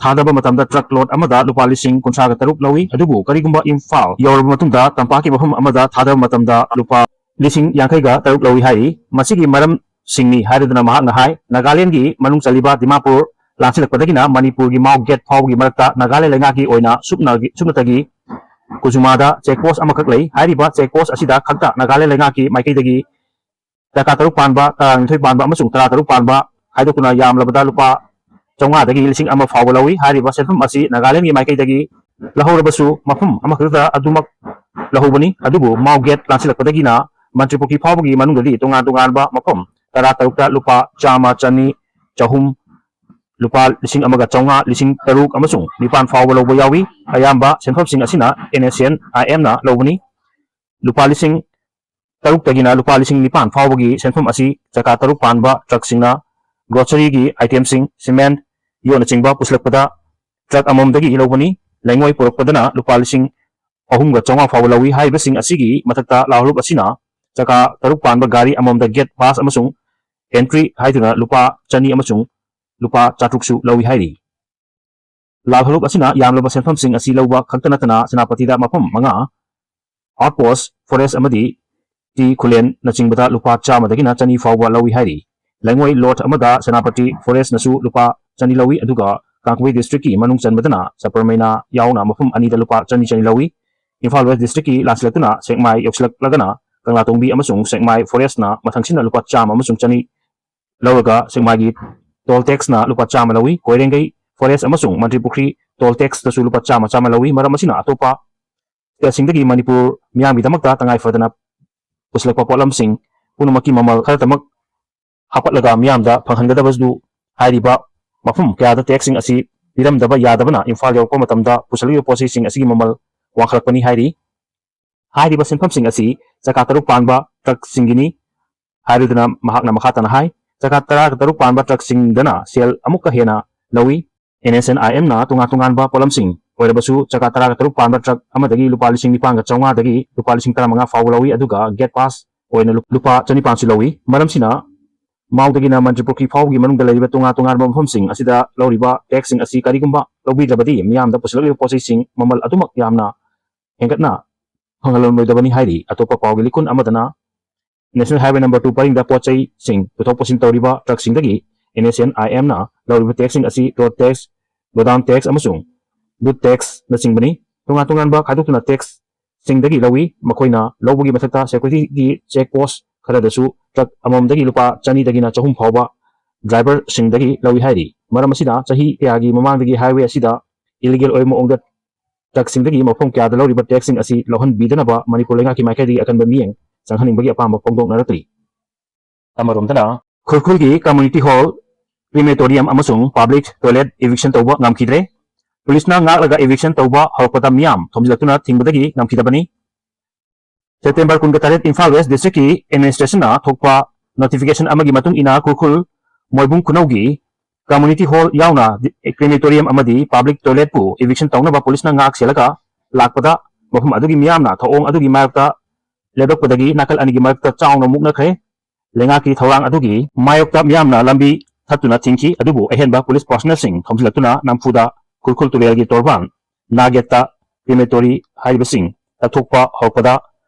ꯊꯥꯗꯕ ꯃꯇꯝꯗ truck load ꯑꯃꯗ ꯂꯨꯄꯥ ꯂꯤꯁꯤꯡ ꯀꯨꯟꯊ꯭ꯔꯥꯒ ꯇꯔꯨꯛ ꯂꯧꯏ, ꯑꯗꯨꯕꯨ ꯀꯔꯤꯒꯨꯝꯕ ꯏꯝꯐꯥꯜ ꯌꯧꯔꯕ ꯃꯇꯨꯡꯗ ꯇꯝꯄꯥꯛꯀꯤ ꯃꯐꯝ ꯑꯃꯗ ꯊꯥꯗꯕ ꯃꯇꯝꯗ ꯂꯨꯄꯥ ꯂꯤꯁꯤꯡ ꯌꯥꯡꯈꯩꯒ ꯇꯔꯨꯛ ꯂꯧꯏ ꯍꯥꯏꯔꯤ꯫ ꯃꯁꯤꯒꯤ ꯃꯔꯝꯁꯤꯡꯅꯤ ꯍꯥꯏꯔꯗꯨꯅ ꯃꯍꯥꯛꯅ ꯍꯥꯏ, ꯅꯥꯒꯥꯂꯦꯟꯒꯤ ꯃꯅꯨꯡ ꯆꯜꯂꯤꯕ ꯗꯤꯃꯥꯄꯨꯔ ꯂꯥꯟꯁꯤꯜꯂꯛꯄꯗꯒꯤꯅ ꯃꯅꯤꯄꯨꯔꯒꯤ ꯃꯥꯎ gate ꯐꯥꯎꯕꯒꯤ ꯃꯔꯛꯇ ꯅꯥꯒꯥꯂꯦꯟ ꯂꯩꯉꯥꯛꯀꯤ ꯑꯣꯏꯅ ꯁꯨꯞꯅꯒꯤ, ꯁꯨꯞꯅꯇꯒꯤ ꯀꯨꯖꯨꯃꯥꯗ check post ꯑꯃꯈꯛ ꯂꯩ꯫ ꯍꯥꯏꯔꯤꯕ check post ꯑꯁꯤꯗ ꯈꯛꯇ ꯅꯥꯒꯥꯂꯦꯟ ꯂꯩꯉꯥꯛꯀꯤ ꯃꯥꯏꯀꯩꯗꯒꯤ ꯆꯀꯥ ꯇꯔꯨꯛ ꯄꯥꯟꯕ, ꯇꯔꯥꯅꯤꯊꯣꯏ ꯄꯥꯟꯕ ꯑꯃꯁꯨꯡ ꯇꯔꯥ ꯇꯔꯨꯛ ꯄꯥꯟꯕ ꯈꯥꯏꯗꯣꯛꯇꯨꯅ ꯌꯥꯝꯂꯕꯗ ꯂꯨꯄꯥ ꯆꯥꯝꯃꯉꯥꯗꯒꯤ ꯂꯤꯁꯤꯡ ꯑꯃ ꯐꯥꯎꯕ ꯂꯧꯏ꯫ ꯍꯥꯏꯔꯤꯕ ꯁꯦꯟꯐꯝ ꯑꯁꯤ ꯅꯥꯒꯥꯂꯦꯟꯒꯤ ꯃꯥꯏꯀꯩꯗꯒꯤ ꯂꯧꯍꯧꯔꯕꯁꯨ ꯃꯐꯝ ꯑꯃꯈꯛꯇ ꯑꯗꯨꯃꯛ ꯂꯧꯍꯧꯕꯅꯤ꯫ ꯑꯗꯨꯕꯨ ꯃꯥꯎ gate ꯂꯥꯟꯁꯤꯜꯂꯛꯄꯗꯒꯤꯅ ꯃꯟꯇ꯭ꯔꯤꯄꯨꯈ꯭ꯔꯤ ꯐꯥꯎꯕꯒꯤ ꯃꯅꯨꯡꯗꯗꯤ ꯇꯣꯉꯥꯟ ꯇꯣꯉꯥꯟꯕ ꯃꯐꯝ ꯇꯔꯥ ꯇꯔꯨꯛꯇ ꯂꯨꯄꯥ ꯆꯥꯝꯃ, ꯆꯅꯤ, ꯆꯍꯨꯝ, ꯂꯨꯄꯥ ꯂꯤꯁꯤꯡ ꯑꯃꯒ ꯆꯥꯝꯃꯉꯥ, ꯂꯤꯁꯤꯡ ꯇꯔꯨꯛ ꯑꯃꯁꯨꯡ ꯅꯤꯄꯥꯟ ꯐꯥꯎꯕ ꯂꯧꯕ ꯌꯥꯎꯏ꯫ ꯑꯌꯥꯝꯕ ꯁꯦꯟꯐꯝꯁꯤꯡ ꯑꯁꯤꯅ N S N I M ꯅ ꯂꯧꯕꯅꯤ꯫ ꯂꯨꯄꯥ ꯂꯤꯁꯤꯡ ꯇꯔꯨꯛꯇꯒꯤꯅ ꯂꯨꯄꯥ ꯂꯤꯁꯤꯡ ꯅꯤꯄꯥꯟ ꯐꯥꯎꯕꯒꯤ ꯁꯦꯟꯐꯝ ꯑꯁꯤ ꯆꯀꯥ ꯇꯔꯨꯛ ꯄꯥꯟꯕ truck ꯁꯤꯡꯅ grocery ꯒꯤ item ꯁꯤꯡ, cement, ꯌꯣꯠꯅꯆꯤꯡꯕ ꯄꯨꯁꯤꯜꯂꯛꯄꯗ truck ꯑꯃꯃꯝꯗꯒꯤ ꯂꯧꯕꯅꯤ꯫ ꯂꯩꯉꯣꯏ ꯄꯨꯔꯛꯄꯗꯅ ꯂꯨꯄꯥ ꯂꯤꯁꯤꯡ ꯑꯍꯨꯝꯒ ꯆꯥꯝꯃꯉꯥ ꯐꯥꯎꯕ ꯂꯧꯏ꯫ ꯍꯥꯏꯔꯤꯕꯁꯤꯡ ꯑꯁꯤꯒꯤ ꯃꯊꯛꯇ ꯂꯥꯜꯍꯧꯂꯨꯞ ꯑꯁꯤꯅ ꯆꯀꯥ ꯇꯔꯨꯛ ꯄꯥꯟꯕ ꯒꯥꯔꯤ ꯑꯃꯃꯝꯗ gate pass ꯑꯃꯁꯨꯡ entry ꯍꯥꯏꯗꯨꯅ ꯂꯨꯄꯥ ꯆꯅꯤ ꯑꯃꯁꯨꯡ ꯂꯨꯄꯥ ꯆꯥꯇ꯭ꯔꯨꯛꯁꯨ ꯂꯧꯏ ꯍꯥꯏꯔꯤ꯫ ꯂꯥꯜꯍꯧꯂꯨꯞ ꯑꯁꯤꯅ ꯌꯥꯝꯂꯕ ꯁꯦꯟꯐꯝꯁꯤꯡ ꯑꯁꯤ ꯂꯧꯕ ꯈꯛꯇ ꯅꯠꯇꯅ ꯁꯦꯅꯥꯄꯇꯤꯗ ꯃꯐꯝ ꯃꯉꯥ, outpost, forest ꯑꯃꯗꯤ tea ꯈꯨꯂꯦꯟꯅꯆꯤꯡꯕꯗ ꯂꯨꯄꯥ ꯆꯥꯝꯃꯗꯒꯤꯅ ꯆꯅꯤ ꯐꯥꯎꯕ ꯂꯧꯏ ꯍꯥꯏꯔꯤ꯫ ꯂꯩꯉꯣꯏ load ꯑꯃꯗ ꯁꯦꯅꯥꯄꯇꯤ forest ꯅꯁꯨ ꯂꯨꯄꯥ ꯆꯅꯤ ꯂꯧꯏ, ꯑꯗꯨꯒ ꯀꯥꯡꯄꯣꯛꯄꯤ district ꯀꯤ ꯃꯅꯨꯡ ꯆꯟꯕꯗꯅ ꯆꯄꯔꯃꯩꯅ ꯌꯥꯎꯅ ꯃꯐꯝ ꯑꯅꯤꯗ ꯂꯨꯄꯥ ꯆꯅꯤ ꯆꯅꯤ ꯂꯧꯏ꯫ ꯏꯝꯐꯥꯜ West district ꯀꯤ ꯂꯥꯟꯁꯤꯜꯂꯛꯇꯨꯅ ꯁꯦꯛꯃꯥꯏ ꯌꯧꯁꯤꯜꯂꯛꯂꯒꯅ ꯀꯪꯂꯥꯇꯣꯡꯕꯤ ꯑꯃꯁꯨꯡ ꯁꯦꯛꯃꯥꯏ forest ꯅ ꯃꯊꯪꯁꯤꯠꯅ ꯂꯨꯄꯥ ꯆꯥꯝꯃ ꯑꯃꯁꯨꯡ ꯆꯅꯤ ꯂꯧꯔꯒ ꯁꯦꯛꯃꯥꯏꯒꯤ toll tax ꯅ ꯂꯨꯄꯥ ꯆꯥꯝꯃ ꯂꯧꯏ꯫ ꯀꯣꯏꯔꯦꯡꯒꯩ forest ꯑꯃꯁꯨꯡ ꯃꯟꯇ꯭ꯔꯤꯄꯨꯈ꯭ꯔꯤ toll tax ꯇꯁꯨ ꯂꯨꯄꯥ ꯆꯥꯝꯃ ꯆꯥꯝꯃ ꯂꯧꯏ꯫ ꯃꯔꯝ ꯑꯁꯤꯅ ꯑꯇꯣꯞꯄ state ꯁꯤꯡꯗꯒꯤ ꯃꯅꯤꯄꯨꯔ ꯃꯤꯌꯥꯝꯒꯤꯗꯃꯛꯇ ꯇꯉꯥꯏ ꯐꯗꯅ ꯄꯨꯁꯤꯜꯂꯛꯄ ꯄꯣꯠꯂꯝꯁꯤꯡ ꯄꯨꯝꯅꯃꯛꯀꯤ ꯃꯃꯜ ꯈꯔꯇꯃꯛ ꯍꯥꯞꯀꯠꯂꯒ ꯃꯤꯌꯥꯝꯗ ꯐꯪꯍꯟꯒꯗꯕꯗꯨ ꯍꯥꯏꯔꯤꯕ ꯃꯐꯝ ꯀꯌꯥꯗ tax ꯁꯤꯡ ꯑꯁꯤ ꯄꯤꯔꯝꯗꯕ ꯌꯥꯗꯕꯅ ꯏꯝꯐꯥꯜ ꯌꯧꯔꯛꯄ ꯃꯇꯝꯗ ꯄꯨꯁꯜꯂꯛꯂꯤꯕ ꯄꯣꯠ ꯆꯩꯁꯤꯡ ꯑꯁꯤꯒꯤ ꯃꯃꯜ ꯋꯥꯡꯈꯠꯂꯛꯄꯅꯤ ꯍꯥꯏꯔꯤ꯫ ꯍꯥꯏꯔꯤꯕ ꯁꯦꯟꯐꯝꯁꯤꯡ ꯑꯁꯤ ꯆꯀꯥ ꯇꯔꯨꯛ ꯄꯥꯟꯕ ꯇ꯭ꯔꯛꯁꯤꯡꯒꯤꯅꯤ ꯍꯥꯏꯔꯗꯨꯅ ꯃꯍꯥꯛꯅ ꯃꯈꯥ ꯇꯥꯅ ꯍꯥꯏ, ꯆꯀꯥ ꯇꯔꯥ ꯇꯔꯨꯛ ꯄꯥꯟꯕ ꯇ꯭ꯔꯛꯁꯤꯡꯗꯅ ꯁꯦꯜ ꯑꯃꯨꯛꯀ ꯍꯦꯟꯅ ꯂꯧꯏ꯫ ꯑꯦꯟ ꯑꯦꯁ ꯑꯦꯟ ꯑꯥꯏ ꯑꯦꯝꯅ ꯇꯣꯉꯥꯟ ꯇꯣꯉꯥꯟꯕ ꯄꯣꯠꯂꯝꯁꯤꯡ ꯑꯣꯏꯔꯕꯁꯨ ꯆꯀꯥ ꯇꯔꯥ ꯇꯔꯨꯛ ꯄꯥꯟꯕ ꯇ꯭ꯔꯛ ꯑꯃꯗꯒꯤ ꯂꯨꯄꯥ ꯂꯤꯁꯤꯡ ꯅꯤꯄꯥꯟꯒ ꯆꯥꯝꯃꯉꯥꯗꯒꯤ ꯂꯨꯄꯥ ꯂꯤꯁꯤꯡ ꯇꯔꯥꯃꯉꯥ ꯐꯥꯎꯕ ꯂꯧꯏ, ꯑꯗꯨꯒ ꯒꯦꯠ ꯄꯥꯁ ꯑꯣꯏꯅ ꯂꯨ-, ꯂꯨꯄꯥ ꯆꯅꯤꯄꯥꯟꯁꯨ ꯂꯧꯏ꯫ ꯃꯔꯝꯁꯤꯅ ꯃꯥꯎꯗꯒꯤꯅ ꯃꯟꯇ꯭ꯔꯤꯄꯨꯈ꯭ꯔꯤ ꯐꯥꯎꯕꯒꯤ ꯃꯅꯨꯡꯗ ꯂꯩꯔꯤꯕ ꯇꯣꯉꯥꯟ ꯇꯣꯉꯥꯟꯕ ꯃꯐꯝꯁꯤꯡ ꯑꯁꯤꯗ ꯂꯧꯔꯤꯕ ꯇꯦꯛꯁꯁꯤꯡ ꯑꯁꯤ ꯀꯔꯤꯒꯨꯝꯕ ꯂꯧꯕꯤꯗ꯭ꯔꯕꯗꯤ ꯃꯤꯌꯥꯝꯗ ꯄꯨꯁꯤꯜꯂꯛꯂꯤꯕ ꯄꯣꯠ ꯆꯩꯁꯤꯡ ꯃꯃꯜ ꯑꯗꯨꯃꯛ ꯌꯥꯝꯅ ꯍꯦꯟꯒꯠꯅ ꯐꯪꯍꯜꯂꯝꯂꯣꯏꯗꯕꯅꯤ ꯍꯥꯏꯔꯤ꯫ ꯑꯇꯣꯞꯄ ꯄꯥꯎꯒꯤ ꯂꯤꯈꯨꯟ ꯑꯃꯗꯅ ꯅꯦꯁꯅꯦꯜ ꯍꯥꯏꯋꯦ ꯅꯝꯕꯔ ꯇꯨ ꯄꯔꯤꯡꯗ ꯄꯣꯠ ꯆꯩꯁꯤꯡ ꯄꯨꯊꯣꯛ ꯄꯨꯁꯤꯟ ꯇꯧꯔꯤꯕ ꯇ꯭ꯔꯛꯁꯤꯡꯗꯒꯤ ꯑꯦꯟ ꯑꯦꯁ ꯑꯦꯟ ꯑꯥꯏ ꯑꯦꯝꯅ ꯂꯧꯔꯤꯕ ꯇꯦꯛꯁꯁꯤꯡ ꯑꯁꯤ ꯔꯣꯗ ꯇꯦꯛꯁ, ꯒꯣꯗꯥꯎꯟ ꯇꯦꯛꯁ ꯑꯃꯁꯨꯡ ꯒꯨꯗ ꯇꯦꯛꯁꯅꯆꯤꯡꯕꯅꯤ꯫ ꯇꯣꯉꯥꯟ ꯇꯣꯉꯥꯟꯕ ꯈꯥꯏꯗꯣꯛꯇꯨꯅ ꯇꯦꯛꯁꯁꯤꯡꯗꯒꯤ ꯂꯧꯏ꯫ ꯃꯈꯣꯏꯅ ꯂꯧꯕꯒꯤ ꯃꯊꯛꯇ ꯁꯦꯀ꯭ꯌꯨꯔꯤꯇꯤꯒꯤ ꯆꯦꯛ ꯄꯣꯁ ꯈꯔꯗꯁꯨ ꯇ꯭ꯔꯛ ꯑꯃꯃꯝꯗꯒꯤ ꯂꯨꯄꯥ ꯆꯅꯤꯗꯒꯤꯅ ꯆꯍꯨꯝ ꯐꯥꯎꯕ ꯗ꯭ꯔꯥꯏꯚꯔꯁꯤꯡꯗꯒꯤ ꯂꯧꯏ ꯍꯥꯏꯔꯤ꯫ ꯃꯔꯝ ꯑꯁꯤꯅ ꯆꯍꯤ ꯀꯌꯥꯒꯤ ꯃꯃꯥꯡꯗꯒꯤ ꯍꯥꯏꯋꯦ ꯑꯁꯤꯗ ꯏꯂꯤꯒꯦꯜ ꯑꯣꯏꯕ ꯃꯑꯣꯡꯗ ꯇ꯭ꯔꯛꯁꯤꯡꯗꯒꯤ ꯃꯐꯝ ꯀꯌꯥꯗ ꯂꯧꯔꯤꯕ ꯇꯦꯛꯁꯁꯤꯡ ꯑꯁꯤ ꯂꯧꯍꯟꯕꯤꯗꯅꯕ ꯃꯅꯤꯄꯨꯔ ꯂꯩꯉꯥꯛꯀꯤ ꯃꯥꯏꯀꯩꯗꯒꯤ ꯑꯀꯟꯕ ꯃꯤꯠꯌꯦꯡ ꯆꯪꯍꯟꯅꯤꯡꯕꯒꯤ ꯑꯄꯥꯝꯕ ꯐꯣꯡꯗꯣꯛꯅꯔꯛꯂꯤ꯫ ꯑꯃꯔꯣꯝꯗꯅ, ꯈꯨꯔꯈꯨꯜꯒꯤ ꯀꯝꯃ꯭ꯌꯨꯅꯤꯇꯤ ꯍꯣꯜ, ꯀ꯭ꯔꯤꯃꯦꯇꯣꯔꯤꯌꯝ ꯑꯃꯁꯨꯡ ꯄꯕ꯭ꯂꯤꯛ ꯇꯣꯏꯂꯦꯠ ꯏꯚꯤꯛꯁꯟ ꯇꯧꯕ ꯉꯝꯈꯤꯗ꯭ꯔꯦ꯫ ꯄꯨꯂꯤꯁꯅ ꯉꯥꯛꯂꯒ ꯏꯚꯤꯛꯁꯟ ꯇꯧꯕ ꯍꯧꯔꯛꯄꯗ ꯃꯤꯌꯥꯝ ꯊꯣꯝꯖꯤꯜꯂꯛꯇꯨꯅ ꯊꯤꯡꯕꯗꯒꯤ ꯉꯝꯈꯤꯗꯕꯅꯤ꯫ ꯁꯦꯞꯇꯦꯝꯕꯔ ꯀꯨꯟꯒ ꯇꯔꯦꯠ, ꯏꯝꯐꯥꯜ ꯋꯦꯁ ꯗꯤꯁꯇ꯭ꯔꯤꯛꯀꯤ ꯑꯦꯗꯃꯤꯅꯤꯁꯇ꯭ꯔꯦꯁꯟꯅ ꯊꯣꯛꯄ ꯅꯣꯇꯤꯐꯤꯀꯦꯁꯟ ꯑꯃꯒꯤ ꯃꯇꯨꯡ ꯏꯟꯅ ꯈꯨꯔꯈꯨꯜ ꯃꯣꯏꯕꯨꯡ ꯈꯨꯅꯧꯒꯤ ꯀꯝꯃ꯭ꯌꯨꯅꯤꯇꯤ ꯍꯣꯜ ꯌꯥꯎꯅ ꯀ꯭ꯔꯤꯃꯦꯇꯣꯔꯤꯌꯝ ꯑꯃꯗꯤ ꯄꯕ꯭ꯂꯤꯛ ꯇꯣꯏꯂꯦꯠꯄꯨ ꯏꯚꯤꯛꯁꯟ ꯇꯧꯅꯕ ꯄꯨꯂꯤꯁꯅ ꯉꯥꯛ ꯁꯦꯜꯂꯒ ꯂꯥꯛꯄꯗ ꯃꯐꯝ ꯑꯗꯨꯒꯤ ꯃꯤꯌꯥꯝꯅ ꯊꯧꯑꯣꯡ ꯑꯗꯨꯒꯤ ꯃꯥꯌꯣꯛꯇ ꯂꯦꯞꯂꯛꯄꯗꯒꯤ ꯅꯥꯀꯜ ꯑꯅꯤꯒꯤ ꯃꯔꯛꯇ ꯆꯥꯎꯅ ꯃꯨꯛꯅꯈ꯭ꯔꯦ꯫ ꯂꯩꯉꯥꯛꯀꯤ ꯊꯧꯔꯥꯡ ꯑꯗꯨꯒꯤ ꯃꯥꯌꯣꯛꯇ ꯃꯤꯌꯥꯝꯅ ꯂꯝꯕꯤ ꯊꯠꯇꯨꯅ ꯊꯤꯡꯈꯤ, ꯑꯗꯨꯕꯨ ꯑꯍꯦꯟꯕ ꯄꯨꯂꯤꯁ ꯄꯥꯔꯁꯣꯅꯦꯜꯁꯤꯡ ꯊꯣꯝꯖꯤꯜꯂꯛꯇꯨꯅ ꯅꯝꯐꯨꯗ ꯈꯨꯔꯈꯨꯜ ꯇꯨꯔꯦꯜꯒꯤ ꯇꯣꯔꯕꯥꯟ, ꯅꯥꯒꯦꯠꯇ ꯀ꯭ꯔꯤꯃꯦꯇꯣꯔꯤ ꯍꯥꯏꯔꯤꯕꯁꯤꯡ ꯇꯛꯊꯣꯛꯄ ꯍꯧꯔꯛꯄꯗ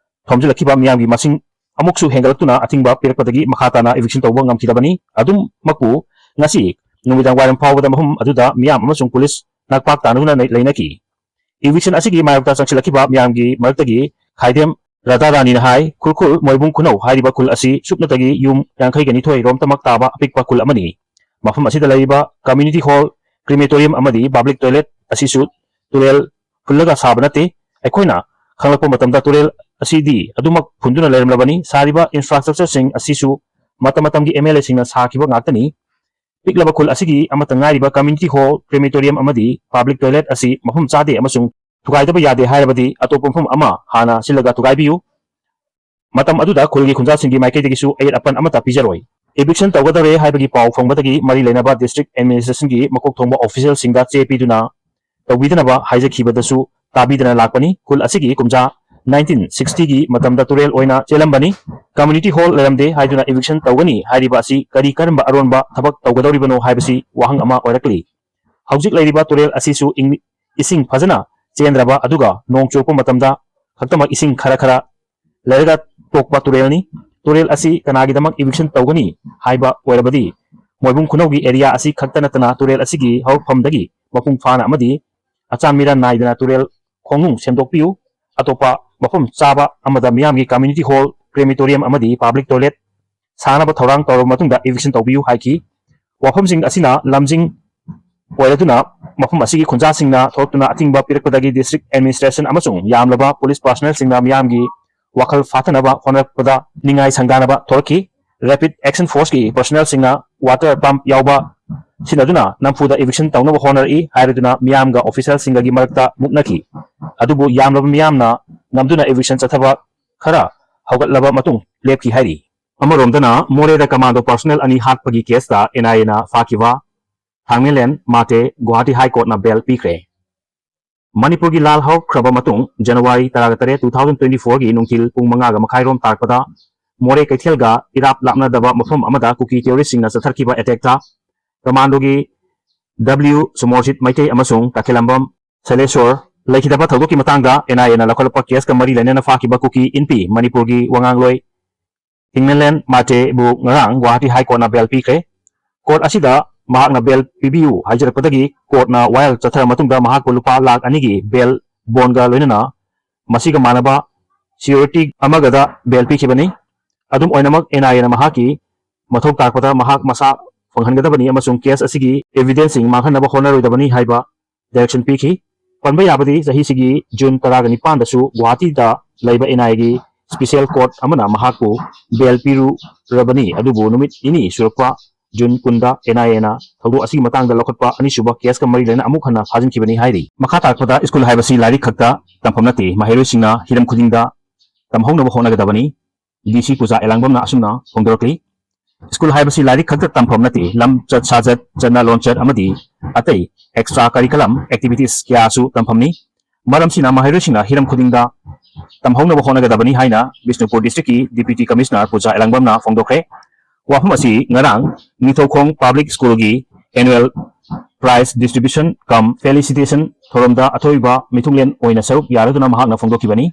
ꯊꯣꯝꯖꯤꯜꯂꯛꯈꯤꯕ ꯃꯤꯌꯥꯝꯒꯤ ꯃꯁꯤꯡ ꯑꯃꯨꯛꯁꯨ ꯍꯦꯟꯒꯠꯂꯛꯇꯨꯅ ꯑꯊꯤꯡꯕ ꯄꯤꯔꯛꯄꯗꯒꯤ ꯃꯈꯥ ꯇꯥꯅ ꯏꯚꯤꯛꯁꯟ ꯇꯧꯕ ꯉꯝꯈꯤꯗꯕꯅꯤ꯫ ꯑꯗꯨꯃꯛꯄꯨ ꯉꯁꯤ ꯅꯨꯃꯤꯗꯥꯡ ꯋꯥꯏꯔꯝ ꯐꯥꯎꯕꯗ ꯃꯐꯝ ꯑꯗꯨꯗ ꯃꯤꯌꯥꯝ ꯑꯃꯁꯨꯡ ꯄꯨꯂꯤꯁ ꯅꯥꯛꯄꯥꯛ ꯇꯥꯅꯗꯨꯅ ꯂꯩ-, ꯂꯩꯅꯈꯤ꯫ ꯏꯚꯤꯛꯁꯟ ꯑꯁꯤꯒꯤ ꯃꯥꯌꯣꯛꯇ ꯆꯪꯁꯤꯜꯂꯛꯈꯤꯕ ꯃꯤꯌꯥꯝꯒꯤ ꯃꯔꯛꯇꯒꯤ ꯈꯥꯏꯗꯦꯝ ꯔꯥꯙꯥꯔꯥꯅꯤꯅ ꯍꯥꯏ, ꯈꯨꯔꯈꯨꯜ ꯃꯣꯏꯕꯨꯡ ꯈꯨꯅꯧ ꯍꯥꯏꯔꯤꯕ ꯈꯨꯜ ꯑꯁꯤ ꯁꯨꯞꯅꯇꯒꯤ ꯌꯨꯝ ꯌꯥꯡꯈꯩꯒ ꯅꯤꯊꯣꯏ ꯔꯣꯝꯇꯃꯛ ꯇꯥꯕ ꯑꯄꯤꯛꯄ ꯈꯨꯜ ꯑꯃꯅꯤ꯫ ꯃꯐꯝ ꯑꯁꯤꯗ ꯂꯩꯔꯤꯕ ꯀꯝꯃ꯭ꯌꯨꯅꯤꯇꯤ ꯍꯣꯜ, ꯀ꯭ꯔꯤꯃꯦꯇꯣꯔꯤꯌꯝ ꯑꯃꯗꯤ ꯄꯕ꯭ꯂꯤꯛ ꯇꯣꯏꯂꯦꯠ ꯑꯁꯤꯁꯨ ꯇꯨꯔꯦꯜ ꯐꯨꯜꯂꯒ ꯁꯥꯕ ꯅꯠꯇꯦ꯫ ꯑꯩꯈꯣꯏꯅ ꯈꯪꯂꯛꯄ ꯃꯇꯝꯗ ꯇꯨꯔꯦꯜ ꯑꯁꯤꯗꯤ ꯑꯗꯨꯃꯛ ꯐꯨꯟꯗꯨꯅ ꯂꯩꯔꯝꯂꯕꯅꯤ꯫ ꯁꯥꯔꯤꯕ ꯏꯟꯐ꯭ꯔꯥꯁ꯭ꯇ꯭ꯔꯛꯆꯔꯁꯤꯡ ꯑꯁꯤꯁꯨ ꯃꯇꯝ ꯃꯇꯝꯒꯤ ꯑꯦꯝ ꯑꯦꯜ ꯑꯦꯁꯤꯡꯅ ꯁꯥꯈꯤꯕ ꯉꯥꯛꯇꯅꯤ꯫ ꯄꯤꯛꯂꯕ ꯈꯨꯜ ꯑꯁꯤꯒꯤ ꯑꯃꯠꯇ ꯉꯥꯏꯔꯤꯕ community hall, crematorium ꯑꯃꯗꯤ public toilet ꯑꯁꯤ ꯃꯐꯝ ꯆꯥꯗꯦ ꯑꯃꯁꯨꯡ ꯊꯨꯒꯥꯏꯗꯕ ꯌꯥꯗꯦ ꯍꯥꯏꯔꯕꯗꯤ ꯑꯇꯣꯞꯄ ꯃꯐꯝ ꯑꯃ ꯍꯥꯟꯅ ꯁꯤꯜꯂꯒ ꯊꯨꯒꯥꯏꯕꯤꯌꯨ꯫ ꯃꯇꯝ ꯑꯗꯨꯗ ꯈꯨꯜꯒꯤ ꯈꯨꯟꯖꯥꯁꯤꯡꯒꯤ ꯃꯥꯏꯀꯩꯗꯒꯤꯁꯨ ꯑꯌꯦꯠ ꯑꯄꯟ ꯑꯃꯠꯇ ꯄꯤꯖꯔꯣꯏ꯫ Eviction ꯇꯧꯒꯗꯧꯔꯦ ꯍꯥꯏꯕꯒꯤ ꯄꯥꯎ ꯐꯪꯕꯗꯒꯤ ꯃꯔꯤ ꯂꯩꯅꯕ district administrationꯒꯤ ꯃꯀꯣꯛ ꯊꯣꯡꯕ officialꯁꯤꯡꯗ ꯆꯦ ꯄꯤꯗꯨꯅ ꯇꯧꯕꯤꯗꯅꯕ ꯍꯥꯏꯖꯈꯤꯕꯗꯁꯨ ꯇꯥꯕꯤꯗꯅ ꯂꯥꯛꯄꯅꯤ꯫ ꯈꯨꯜ ꯑꯁꯤꯒꯤ ꯀꯨꯝꯖꯥ nineteen sixtyꯒꯤ ꯃꯇꯝꯗ ꯇꯨꯔꯦꯜ ꯑꯣꯏꯅ ꯆꯦꯜꯂꯝꯕꯅꯤ꯫ Community hall ꯂꯩꯔꯝꯗꯦ ꯍꯥꯏꯗꯨꯅ eviction ꯇꯧꯒꯅꯤ ꯍꯥꯏꯔꯤꯕ ꯑꯁꯤ ꯀꯔꯤ ꯀꯔꯝꯕ ꯑꯔꯣꯟꯕ ꯊꯕꯛ ꯇꯧꯒꯗꯧꯔꯤꯕꯅꯣ ꯍꯥꯏꯕꯁꯤ ꯋꯥꯍꯪ ꯑꯃ ꯑꯣꯏꯔꯛꯂꯤ꯫ ꯍꯧꯖꯤꯛ ꯂꯩꯔꯤꯕ ꯇꯨꯔꯦꯜ ꯑꯁꯤꯁꯨ ꯏꯪ-, ꯏꯁꯤꯡ ꯐꯖꯅ ꯆꯦꯟꯗ꯭ꯔꯕ, ꯑꯗꯨꯒ ꯅꯣꯡ ꯆꯨꯔꯛꯄ ꯃꯇꯝꯗ ꯈꯛꯇꯃꯛ ꯏꯁꯤꯡ ꯈꯔ ꯈꯔ ꯂꯩꯔꯒ ꯇꯣꯛꯄ ꯇꯨꯔꯦꯜꯅꯤ꯫ ꯇꯨꯔꯦꯜ ꯑꯁꯤ ꯀꯅꯥꯒꯤꯗꯃꯛ eviction ꯇꯧꯒꯅꯤ ꯍꯥꯏꯕ ꯑꯣꯏꯔꯕꯗꯤ, ꯃꯣꯏꯕꯨꯡ ꯈꯨꯅꯧꯒꯤ area ꯑꯁꯤ ꯈꯛꯇ ꯅꯠꯇꯅ ꯇꯨꯔꯦꯜ ꯑꯁꯤꯒꯤ ꯍꯧꯔꯛꯐꯝꯗꯒꯤ ꯃꯄꯨꯡ ꯐꯥꯅ ꯑꯃꯗꯤ ꯑꯆꯥꯟ ꯃꯤꯔꯥꯟ ꯅꯥꯏꯗꯅ ꯇꯨꯔꯦꯜ ꯈꯣꯡꯅꯨꯡ ꯁꯦꯝꯗꯣꯛꯄꯤꯌꯨ꯫ ꯑꯇꯣꯞꯄ ꯃꯐꯝ ꯆꯥꯕ ꯑꯃꯗ ꯃꯤꯌꯥꯝꯒꯤ community hall, crematorium ꯑꯃꯗꯤ public toilet ꯁꯥꯅꯕ ꯊꯧꯔꯥꯡ ꯇꯧꯔꯕ ꯃꯇꯨꯡꯗ eviction ꯇꯧꯕꯤꯌꯨ ꯍꯥꯏꯈꯤ꯫ ꯋꯥꯐꯝꯁꯤꯡ ꯑꯁꯤꯅ ꯂꯝꯖꯤꯡ ꯑꯣꯏꯔꯗꯨꯅ ꯃꯐꯝ ꯑꯁꯤꯒꯤ ꯈꯨꯟꯖꯥꯁꯤꯡꯅ ꯊꯣꯛꯇꯨꯅ ꯑꯊꯤꯡꯕ ꯄꯤꯔꯛꯄꯗꯒꯤ district administration ꯑꯃꯁꯨꯡ ꯌꯥꯝꯂꯕ police personnelꯁꯤꯡꯅ ꯃꯤꯌꯥꯝꯒꯤ ꯋꯥꯈꯜ ꯐꯥꯊꯅꯕ ꯍꯣꯠꯅꯔꯛꯄꯗ ꯅꯤꯡꯉꯥꯏ ꯁꯪꯗꯥꯅꯕ ꯊꯣꯔꯛꯈꯤ꯫ Rapid Action Forceꯀꯤ personnelꯁꯤꯡꯅ water pump ꯌꯥꯎꯕ ꯁꯤꯖꯤꯟꯅꯗꯨꯅ ꯅꯝꯐꯨꯗ eviction ꯇꯧꯅꯕ ꯍꯣꯠꯅꯔꯛꯏ ꯍꯥꯏꯔꯗꯨꯅ ꯃꯤꯌꯥꯝꯒ officialꯁꯤꯡꯒꯒꯤ ꯃꯔꯛꯇ ꯃꯨꯛꯅꯈꯤ꯫ ꯑꯗꯨꯕꯨ ꯌꯥꯝꯂꯕ ꯃꯤꯌꯥꯝꯅ ꯉꯝꯗꯨꯅ eviction ꯆꯠꯊꯕ ꯈꯔ ꯍꯧꯒꯠꯂꯕ ꯃꯇꯨꯡ ꯂꯦꯞꯈꯤ ꯍꯥꯏꯔꯤ꯫ ꯑꯃꯔꯣꯝꯗꯅ ꯃꯣꯔꯦꯗ commando personnel ꯑꯅꯤ ꯍꯥꯠꯄꯒꯤ caseꯇ NIAꯅ ꯐꯥꯈꯤꯕ ꯊꯥꯡꯃꯩꯂꯦꯟ ꯃꯥꯇꯦ ꯒꯨꯋꯥꯍꯥꯇꯤ High Courtꯅ bail ꯄꯤꯈ꯭ꯔꯦ꯫ ꯃꯅꯤꯄꯨꯔꯒꯤ ꯂꯥꯜ ꯍꯧꯈ꯭ꯔꯕ ꯃꯇꯨꯡ January ꯇꯔꯥꯒ ꯇꯔꯦꯠ, two thousand twenty fourꯒꯤ ꯅꯨꯡꯊꯤꯜ ꯄꯨꯡ ꯃꯉꯥꯒ ꯃꯈꯥꯏꯔꯣꯝ ꯇꯥꯛꯄꯗ ꯃꯣꯔꯦ ꯀꯩꯊꯦꯜꯒ ꯏꯔꯥꯞ ꯂꯥꯞꯅꯗꯕ ꯃꯐꯝ ꯑꯃꯗ ꯀꯨꯀꯤ terroristꯁꯤꯡꯅ ꯆꯠꯊꯔꯛꯈꯤꯕ attackꯇ commandogꯤ W ꯁꯨꯃꯣꯔꯖꯤꯠ ꯃꯩꯇꯩ ꯑꯃꯁꯨꯡ ꯇꯈꯦꯂꯝꯕꯝ ꯁꯩꯂꯦꯁꯣꯔ ꯂꯩꯈꯤꯗꯕ ꯊꯧꯗꯣꯛꯀꯤ ꯃꯇꯥꯡꯗ NIAꯅ ꯂꯧꯈꯠꯂꯛꯄ caseꯀ ꯃꯔꯤ ꯂꯩꯅꯅ ꯐꯥꯈꯤꯕ ꯀꯨꯀꯤ ꯏꯟꯄꯤ ꯃꯅꯤꯄꯨꯔꯒꯤ ꯋꯥꯉꯥꯡꯂꯣꯏ ꯊꯤꯡꯃꯦꯟꯂꯦꯟ ꯃꯥꯇꯦꯕꯨ ꯉꯔꯥꯡ ꯒꯨꯋꯥꯍꯥꯇꯤ High Courtꯅ bail ꯄꯤꯈ꯭ꯔꯦ꯫ Court ꯑꯁꯤꯗ ꯃꯍꯥꯛꯅ bail ꯄꯤꯕꯤꯌꯨ ꯍꯥꯏꯖꯔꯛꯄꯗꯒꯤ courtꯅ ꯋꯥꯌꯦꯜ ꯆꯠꯊꯔ ꯃꯇꯨꯡꯗ ꯃꯍꯥꯛꯄꯨ ꯂꯨꯄꯥ ꯂꯥꯈ ꯑꯅꯤꯒꯤ bail bondꯒ ꯂꯣꯏꯅꯅ ꯃꯁꯤꯒ ꯃꯥꯟꯅꯕ security ꯑꯃꯒꯗ bail ꯄꯤꯈꯤꯕꯅꯤ꯫ ꯑꯗꯨꯝ ꯑꯣꯏꯅꯃꯛ NIAꯅ ꯃꯍꯥꯛꯀꯤ ꯃꯊꯧ ꯇꯥꯔꯛꯄꯗ ꯃꯍꯥꯛ ꯃꯁꯥ ꯐꯪꯍꯟꯒꯗꯕꯅꯤ ꯑꯃꯁꯨꯡ case ꯑꯁꯤꯒꯤ evidenceꯁꯤꯡ ꯃꯥꯡꯍꯟꯅꯕ ꯍꯣꯠꯅꯔꯣꯏꯗꯕꯅꯤ ꯍꯥꯏꯕ direction ꯄꯤꯈꯤ꯫ ꯄꯟꯕ ꯌꯥꯕꯗꯤ ꯆꯍꯤꯁꯤꯒꯤ June ꯇꯔꯥꯒ ꯅꯤꯄꯥꯟꯗꯁꯨ ꯒꯨꯋꯥꯍꯥꯇꯤꯗ ꯂꯩꯕ NIAꯒꯤ special court ꯑꯃꯅ ꯃꯍꯥꯛꯄꯨ bail ꯄꯤꯔꯨꯔꯕꯅꯤ, ꯑꯗꯨꯕꯨ ꯅꯨꯃꯤꯠ ꯅꯤꯅꯤ ꯁꯨꯔꯛꯄ ꯖꯨꯟ ꯀꯨꯟꯗ ꯑꯦꯟ ꯑꯥꯏ ꯑꯦꯅ ꯊꯧꯗꯣꯛ ꯑꯁꯤꯒꯤ ꯃꯇꯥꯡꯗ ꯂꯧꯈꯠꯄ ꯑꯅꯤꯁꯨꯕ ꯀꯦꯁꯀ ꯃꯔꯤ ꯂꯩꯅꯅ ꯑꯃꯨꯛ ꯍꯟꯅ ꯐꯥꯖꯤꯟꯈꯤꯕꯅꯤ ꯍꯥꯏꯔꯤ꯫ ꯃꯈꯥ ꯇꯥꯔꯛꯄꯗ ꯁ꯭ꯀꯨꯜ ꯍꯥꯏꯕꯁꯤ ꯂꯥꯏꯔꯤꯛ ꯈꯛꯇ ꯇꯝꯐꯝ ꯅꯠꯇꯦ, ꯃꯍꯩꯔꯣꯏꯁꯤꯡꯅ ꯍꯤꯔꯝ ꯈꯨꯗꯤꯡꯗ ꯇꯝꯍꯧꯅꯕ ꯍꯣꯠꯅꯒꯗꯕꯅꯤ꯫ ꯗꯤ ꯁꯤ ꯄꯨꯖꯥ ꯑꯦꯂꯥꯡꯕꯝꯅ ꯑꯁꯨꯝꯅ ꯐꯣꯡꯗꯣꯔꯛꯂꯤ꯫ ꯁ꯭ꯀꯨꯜ ꯍꯥꯏꯕꯁꯤ ꯂꯥꯏꯔꯤꯛ ꯈꯛꯇ ꯇꯝꯐꯝ ꯅꯠꯇꯦ, ꯂꯝꯆꯠ ꯁꯥꯖꯠ, ꯆꯠꯅ ꯂꯣꯟꯆꯠ ꯑꯃꯗꯤ ꯑꯇꯩ extra curriculum activities ꯀꯌꯥꯁꯨ ꯇꯝꯐꯝꯅꯤ꯫ ꯃꯔꯝꯁꯤꯅ ꯃꯍꯩꯔꯣꯏꯁꯤꯡꯅ ꯍꯤꯔꯝ ꯈꯨꯗꯤꯡꯗ ꯇꯝꯍꯧꯅꯕ ꯍꯣꯠꯅꯒꯗꯕꯅꯤ ꯍꯥꯏꯅ ꯕꯤꯁꯅꯨꯄꯨꯔ ꯗꯤꯁꯇ꯭ꯔꯤꯛꯀꯤ ꯗꯤꯄ꯭ꯌꯨꯇꯤ ꯀꯃꯤꯁꯅꯔ ꯄꯨꯖꯥ ꯑꯦꯂꯥꯡꯕꯝꯅ ꯐꯣꯡꯗꯣꯛꯈ꯭ꯔꯦ꯫ ꯋꯥꯐꯝ ꯑꯁꯤ ꯉꯔꯥꯡ ꯅꯤꯡꯊꯧꯈꯣꯡ ꯄꯕ꯭ꯂꯤꯛ ꯁ꯭ꯀꯨꯜꯒꯤ annual prize distribution cum felicitation ꯊꯧꯔꯝꯗ ꯑꯊꯣꯏꯕ ꯃꯤꯊꯨꯡꯂꯦꯟ ꯑꯣꯏꯅ ꯁꯔꯨꯛ ꯌꯥꯔꯗꯨꯅ ꯃꯍꯥꯛꯅ ꯐꯣꯡꯗꯣꯛꯈꯤꯕꯅꯤ꯫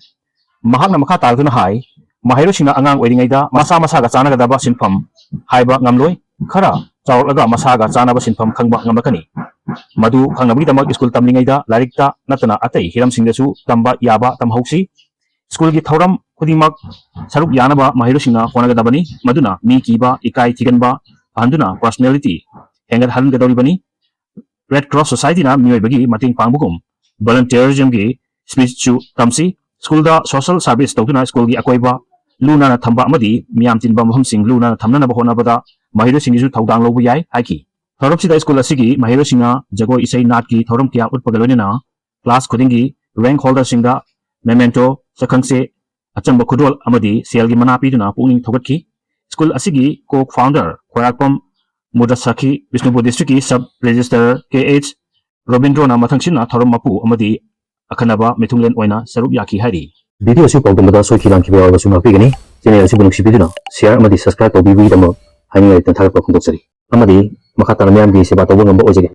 ꯃꯍꯥꯛꯅ ꯃꯈꯥ ꯇꯥꯔꯗꯨꯅ ꯍꯥꯏ, ꯃꯍꯩꯔꯣꯏꯁꯤꯡꯅ ꯑꯉꯥꯡ ꯑꯣꯏꯔꯤꯉꯩꯗ ꯃꯁꯥ ꯃꯁꯥꯒ ꯆꯥꯟꯅꯒꯗꯕ ꯁꯤꯟꯐꯝ ꯍꯥꯏꯕ ꯉꯝꯂꯣꯏ, ꯈꯔ ꯆꯥꯎꯔꯛꯂꯒ ꯃꯁꯥꯒ ꯆꯥꯟꯅꯕ ꯁꯤꯟꯐꯝ ꯈꯪꯕ ꯉꯝꯂꯛꯀꯅꯤ꯫ ꯃꯗꯨ ꯈꯪꯅꯕꯒꯤꯗꯃꯛ ꯁ꯭ꯀꯨꯜ ꯇꯝꯂꯤꯉꯩꯗ ꯂꯥꯏꯔꯤꯛꯇ ꯅꯠꯇꯅ ꯑꯇꯩ ꯍꯤꯔꯝꯁꯤꯡꯗꯁꯨ ꯇꯝꯕ ꯌꯥꯕ ꯇꯝꯍꯧꯁꯤ꯫ ꯁ꯭ꯀꯨꯜꯒꯤ ꯊꯧꯔꯝ ꯈꯨꯗꯤꯡꯃꯛ ꯁꯔꯨꯛ ꯌꯥꯅꯕ ꯃꯍꯩꯔꯣꯏꯁꯤꯡꯅ ꯍꯣꯠꯅꯒꯗꯕꯅꯤ, ꯃꯗꯨꯅ ꯃꯤ ꯀꯤꯕ, ꯏꯀꯥꯏ ꯊꯤꯒꯟꯕ ꯐꯍꯟꯗꯨꯅ personality ꯍꯦꯟꯒꯠꯍꯟꯒꯗꯧꯔꯤꯕꯅꯤ꯫ ꯔꯦꯗ ꯀ꯭ꯔꯣꯁ ꯁꯣꯁꯥꯏꯇꯤꯅ ꯃꯤꯑꯣꯏꯕꯒꯤ ꯃꯇꯦꯡ ꯄꯥꯡꯕꯒꯨꯝ volunteerismꯒꯤ spiritꯁꯨ ꯇꯝꯁꯤ꯫ ꯁ꯭ꯀꯨꯜꯗ social service ꯇꯧꯗꯨꯅ ꯁ꯭ꯀꯨꯜꯒꯤ ꯑꯀꯣꯏꯕ ꯂꯨ ꯅꯥꯟꯅ ꯊꯝꯕ ꯑꯃꯗꯤ ꯃꯤꯌꯥꯝ ꯇꯤꯟꯕ ꯃꯐꯝꯁꯤꯡ ꯂꯨ ꯅꯥꯟꯅ ꯊꯝꯅꯅꯕ ꯍꯣꯠꯅꯕꯗ ꯃꯍꯩꯔꯣꯏꯁꯤꯡꯒꯤꯁꯨ ꯊꯧꯗꯥꯡ ꯂꯧꯕ ꯌꯥꯏ ꯍꯥꯏꯈꯤ꯫ ꯊꯧꯔꯝꯁꯤꯗ ꯁ꯭ꯀꯨꯜ ꯑꯁꯤꯒꯤ ꯃꯍꯩꯔꯣꯏꯁꯤꯡꯅ ꯖꯒꯣꯏ ꯏꯁꯩ ꯅꯥꯠꯀꯤ ꯊꯧꯔꯝ ꯀꯌꯥ ꯎꯠꯄꯒ ꯂꯣꯏꯅꯅ class ꯈꯨꯗꯤꯡꯒꯤ rank holderꯁꯤꯡꯗ memento, ꯁꯛꯈꯪꯆꯦ, ꯑꯆꯝꯕ ꯈꯨꯗꯣꯜ ꯑꯃꯗꯤ ꯁꯦꯜꯒꯤ ꯃꯅꯥ ꯄꯤꯗꯨꯅ ꯄꯨꯛꯅꯤꯡ ꯊꯧꯒꯠꯈꯤ꯫ ꯁ꯭ꯀꯨꯜ ꯑꯁꯤꯒꯤ co-founder ꯈꯣꯏꯔꯥꯛꯄꯝ ꯃꯨꯗꯁꯥꯈꯤ, ꯕꯤꯁꯅꯨꯄꯨꯔ ꯗꯤꯁꯇ꯭ꯔꯤꯛꯀꯤ sub registrar ꯀꯦ ꯑꯩꯆ ꯔꯣꯕꯤꯟꯗ꯭ꯔꯣꯅ ꯃꯊꯪꯁꯤꯠꯅ ꯊꯧꯔꯝ ꯃꯄꯨ ꯑꯃꯗꯤ ꯑꯈꯟꯅꯕ ꯃꯤꯊꯨꯡꯂꯦꯟ ꯑꯣꯏꯅ ꯁꯔꯨꯛ ꯌꯥꯈꯤ ꯍꯥꯏꯔꯤ꯫ ꯚꯤꯗꯤꯑꯣ ꯑꯁꯤ ꯄꯥꯎꯗꯝꯕꯗ ꯁꯣꯏꯈꯤ ꯂꯥꯟꯈꯤꯕ ꯌꯥꯎꯔꯕꯁꯨ ꯉꯥꯛꯄꯤꯒꯅꯤ꯫ Channel ꯑꯁꯤꯕꯨ ꯅꯨꯡꯁꯤꯕꯤꯗꯨꯅ share ꯑꯃꯗꯤ subscribe ꯇꯧꯕꯤꯕꯒꯤꯗꯃꯛ ꯍꯥꯏꯅꯤꯡꯉꯥꯏ ꯂꯩꯇꯅ ꯊꯥꯒꯠꯄ ꯐꯣꯡꯗꯣꯛꯆꯔꯤ꯫ ꯑꯃꯗꯤ ꯃꯈꯥ ꯇꯥꯅ ꯃꯤꯌꯥꯝꯒꯤ ꯁꯦꯕꯥ ꯇꯧꯕ ꯉꯝꯕ ꯑꯣꯏꯖꯒꯦ꯫